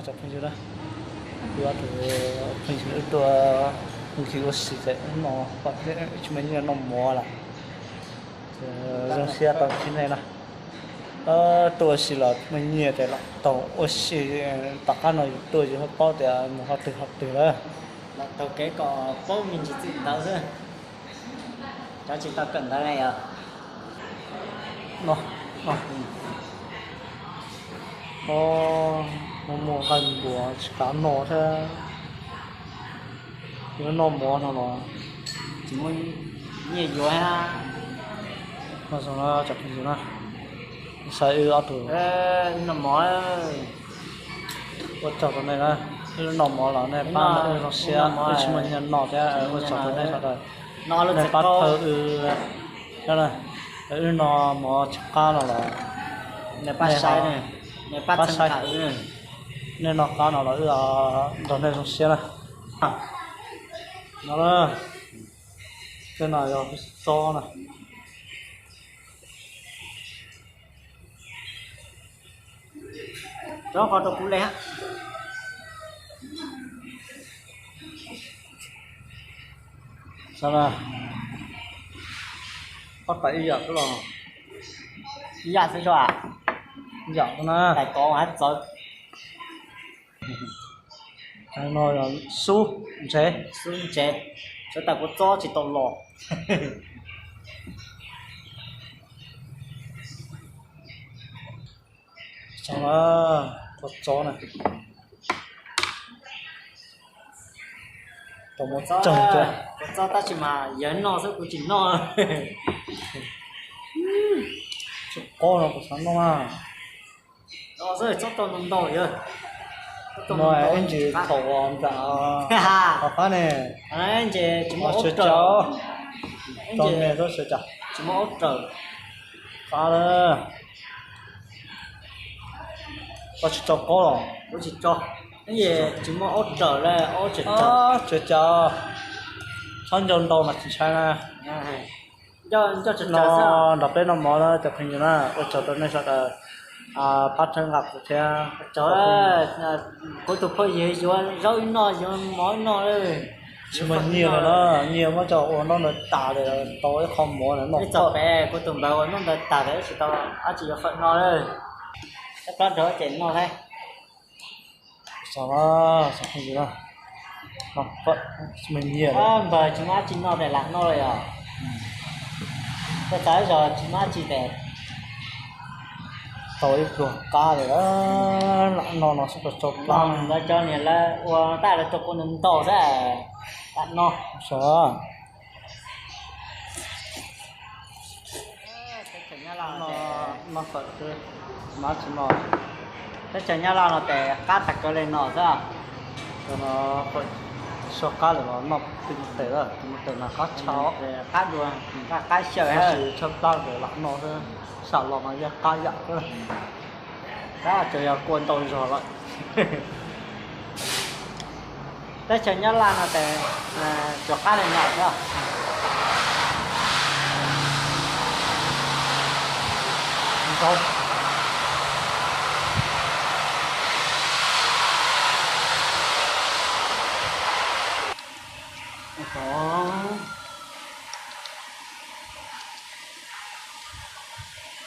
Cov phooj ywg na, kuv ob tug phooj ywg wb tuaj mus ua si ces no, tsis muaj nyiaj noj mov lawm. Zoo siab tau ntsib nej na. Tuaj ua si los muaj nyiaj ces lam tau ua si. Tom qab no yus tuaj yus ho paub tias mus qhov twg qhov twg lawm. Lam taug kev kom paub me ntsis txwm ntawd xwb. Cov tsis tau kawm ntawv ne yog. No, no. Muaj muaj nqaij npuas tsis kav noj thiab. Yuav noj mov no los tsis muaj nyiaj yuav thiab. No zoo na, cov phooj ywg na, saib wb ob tug noj mov. Ua tsaug rau nej na, wb noj mov los nej pab wb zoo siab, wb tsis muaj nyiaj noj thiab, ua tsaug rau nej sawv daws. Nej pab thawb wb, wb noj mov tsis qab no los nej pab saib, nej noj qab no los wb nrog nej zoo siab na. No, tej no yog txob na. Rov qhov rau kuv le. Ob tais ib yam xwb los? Ib yam xwb, ib yam xwb na. Tais kov hab txawv. No xub ntsev, xub ntsev, tsuav tas kua txob tsis tau los. Tau kua txob na. Tau muab txog, kua txob tab sis mas yawg noj xwb kuv tsis noj. Tsis qob no kuv xav noj na. Txob tau ntau ntau yawg. No ib ntsis thaum nram qab ne. Ib ntsis tsis muaj aub rawm. Tsis muaj aub rawm. Qab lawm. Koj tsis tso qaub los? Kuv tsis tso. Tsis muaj aub rawm li, aub tseem tso. Tsis tso. Txhob ncau ntau mas tsis ntshai na. No nrog peb noj mov na cov phooj ywg na, ua tsaug rau nej sawv daws pab txhawb nqa kuv thiab. Kuv tus phooj ywg yuav zaub ib noj, yuav mov ib noj. Tsis muaj nyiaj li na, nyiaj muab coj ua noj ntawd tas lawm, tau ib qho mov na noj txog pem. Kuv tus npawg ua noj ntawd tas lawm, tsis tau dab tsi yuav fawm noj lawm. Cov plaub nrog ces noj thiab. Xav, xav phooj ywg na, noj fawm, tsis muaj nyiaj li. Npawg tsis muaj dab tsi noj ces lam noj li os. Tuaj txog ib zaug tsis muaj dab tsi ces tau ib pluag qab li, lam noj no xwb tau tsau plab. Lawv cov niag lawv ua tab lawv rau kua ntau ntau xwb, lam noj. Teb chaws Nyab Laj no, noj fawm xwb, tsis muaj dab tsi noj. Teb chaws Nyab Laj no ces qab tag kawg li no xwb. Cov no fawm soj qab lawm los noj twb mus tes lawm, twb mus tes mas qab tshaj, qab dua, qab xyaw, tab sis tshaib plab ces lam noj xwb, sam los mas yog qab yam xwb. Tab tsuas yog kua ntau zog lawm. Teb chaws Nyab Laj no ces tsuas qab li no xwb.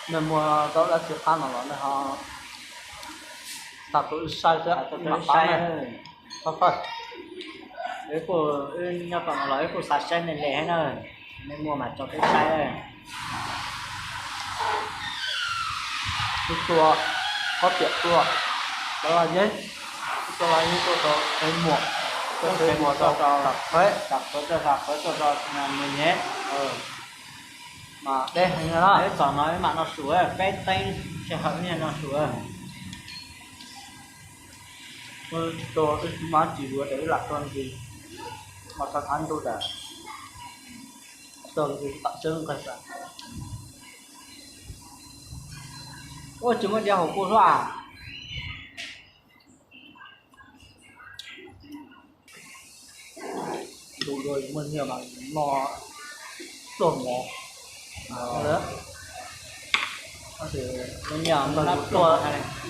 Nej muaj zaub dab tsi qab no los nej ho tag tus wb saib xwb, mam pab nej. Wb kuj, wb nyob tom no los wb kuj xav saib nej li thiab na, nej muaj mas tso peb saib. Wb tuaj, ob tiam tuaj, lawv los yeeb, wb tuaj los yeeb tuaj rau Xeev Muas, tuaj Xeev Muas rau Tam Qhawv, Tam Qhawv tuaj, Tam Qhawv tuaj rau Mus Nyem. Mas deb heev na, peb txog no wb mam noj su, peb teeb sij hawm wb noj su. Wb tsis tuaj, wb tsis muaj dab tsi yuav ces wb lam tuaj ntxiv, mas tau thab ntuj tas, tuaj ntxiv tam tseeb nqaij tas. Ua tsis muaj diav hauv kuj hlab. Ntu dua yus muaj nyiaj mas yus noj pluag mov. Tab sis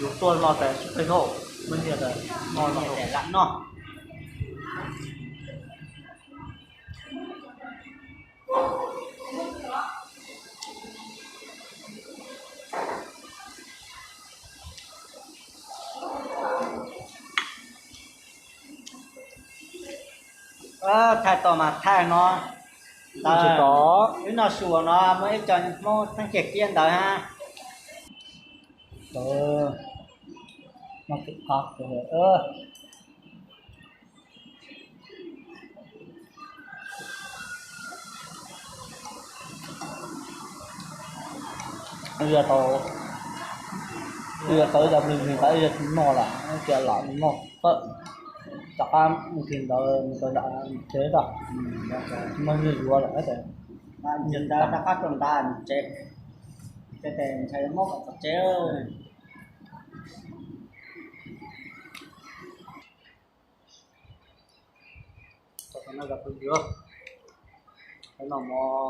yus tuaj no tas tsis pheej haum. Muab nyiaj rau, noj no, lam noj. Thaij tau mas thaij no. Ntawd, wb noj su no muaj ib co Hmoob theej kiag kiab ntawd hab. Yog tau, yog tau ib co plig plig tas yog tsis noj lawm, cia lam noj tawm. Rov qab mus tim ntawd mus rau nram tsev tso. Tsis muaj neeg yuav lawm tab sis ntawd rov qab rau nram tsev, ces ntshai muab kom txog tsev. Tau no yog phooj ywg, noj mov,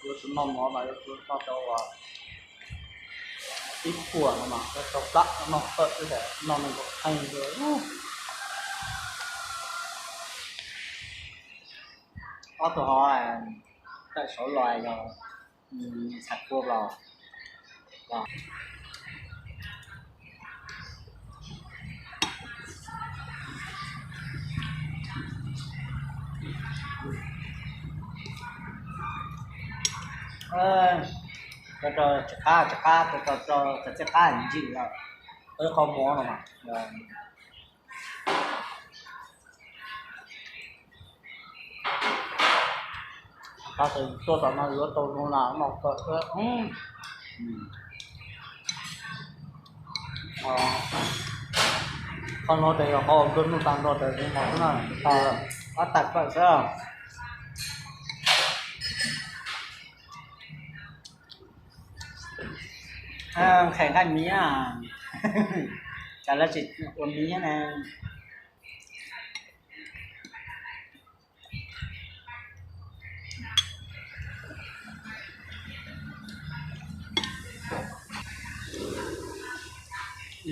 yuav tsum noj mov mas yuav tsum noj rau ib puas no mas rau plab noj tawm xwb, noj nees nkaum theej xwb. Ob tug ho tawm saud los yog txhais kua los. Rau rau tsis qab, tsis qab, rau rau rau txiv qab ntsim lawm. Qhov mov no mas. Qab tes tuaj tom no yuav tau zoo na, noj kawg thiab. Qhov no tes yog qhov uas nkawd noj tag nrho tes zoo no xwb na. Ob tag kawg xwb. Nqhis nqaij miv, cas lawv tsis ua miv na.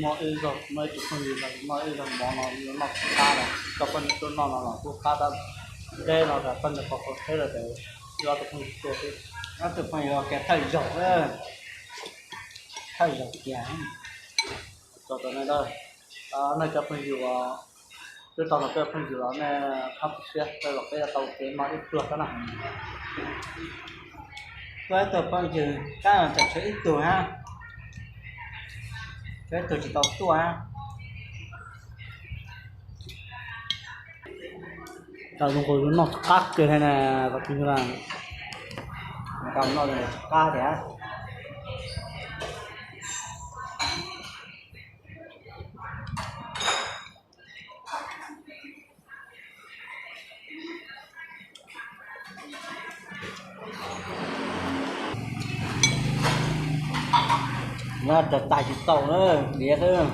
Muaj ib zaug, muaj ib tug phooj ywg, muaj ib zaug mov no yuav noj tsis qab lawm, coj poj niam tuaj noj no los kuj qab tab. Deb no tas poj niam qhov qhov tsheb lawm tes yuav ob tug phooj ywg tuaj xwb. Ob tug phooj ywg ua kiag thawj zaug, thawj zaug kiag. Tso rau nej, nej cov phooj ywg uas twb tau los, peb phooj ywg los nej txhob tu siab, peb los peb yuav tau kev noj ib pluag xwb na. Tuaj ib tug phooj ywg, tab tsam tshuav ib tug hab, tshuav ib tug tsis tau tuaj hab. Tau zoo nkaus noj qab kiag thiab na, kom tij na. Tau noj qab thiab. Nyob rau tais tsis tau na, diav xwb.